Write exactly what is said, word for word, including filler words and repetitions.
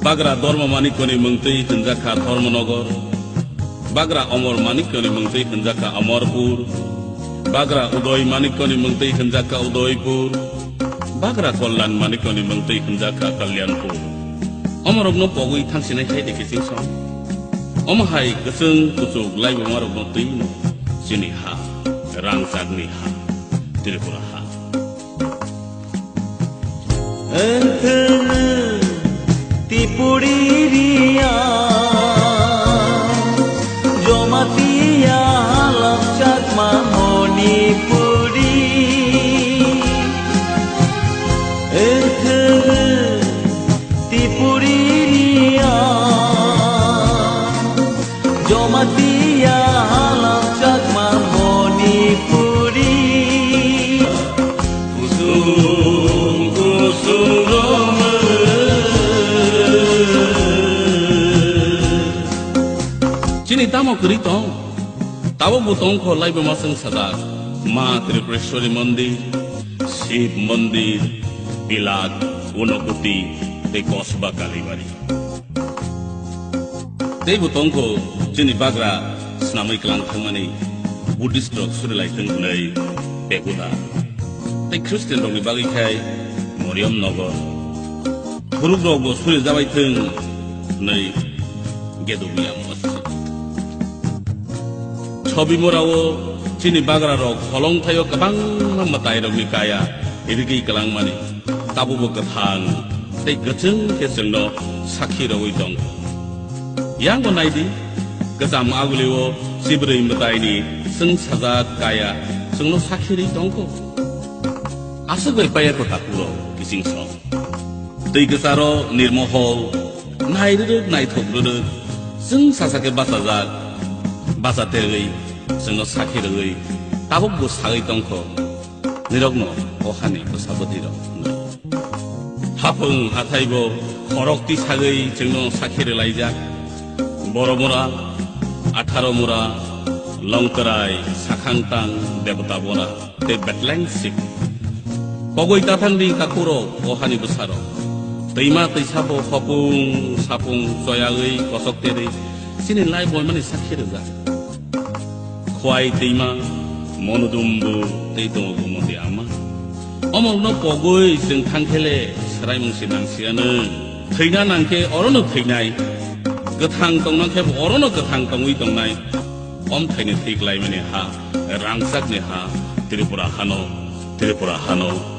Bagra Dharma Manikyani mungtwi hwnjakha Dharmanagar. Bagra Amar Manikyani mungtwi hwnjakha Amarpur. Bagra Uday Manikyani mungtwi hwnjakha Udaipur. Bagra Kalyan Manikyani mungtwi hwnjakha Kalyanpur. Omorokno pogwi thangsinai hai de kiching song. Omo hai kwchwng kuchuk laibomarokno twino chini ha, rangchakni ha, Tripura ha. Wngthwng Tipuri Riya, Jamatia Halap Chakma Manipuri. Wngthwng Tipuri Riya, Jamatia Halap Chakma Manipuri. Kusung kusung romwi. Chini tamo kwrwi tong? Tabukbo tongkho laibomaswng sajak Ma Tripureshwari Mandir, Shiv Mandir, Bilak, Unokuti, tei Kosba Kalibari. Teibo tongkho chini bagra snamwi kwlang thangmani Buddhist rok suri lai thwng hwnwi Pagoda. Tei Christian rokni bagwi khai Mariam Nagar. Phuruk rokbo suri jabai thwng hwnwi Gedomiya Masjid. Chobimorao chini bagra rok holong thaio kwbangma mwtai rokni kaya rigwi kwlangmani. Tabukbo kwthang tei kwchwng khe chwngno sakhi rwui tong. Yango naidi, kwcham agulio chibrwi mwtaini chwng sajak kaya chwngno sakhi rwi tongkho. Aswk bai paiya kho takhuk rok kiching song. Twi kwcharo nirmohol, nai rwrwk naithok rwrwk, chwng sasa khe bachajak, bacha terwi chwngno sakhi rwui tabukbo sagwi tongkho. Nirokno o hani bwsa bwtwi rok hapung hathai bo khorok tisagwi chwngno sakhi rwlaijak. Boromura, Atharomura, Longkrai, Sakhangtang, Debota Bora, tei Betleng sip. Kogwi tathang di kakurok o hani bwsarok. Twima twisa bo khopung sapung choyagwi kosok terwi chini lai boimani sakhi rwjak. Khwai twima, monodumbu tei tongo gumoti ama. Omorokno pogwi chwng thangkhele swraimung se nangsiya nwng. Thwina nangkhe orono thwinai, kwthang tongna khe orono kwthang tongwi tongnai. Omthaini thwi klaimani ha, rangchakni ha, Tripura hano, Tripura hano.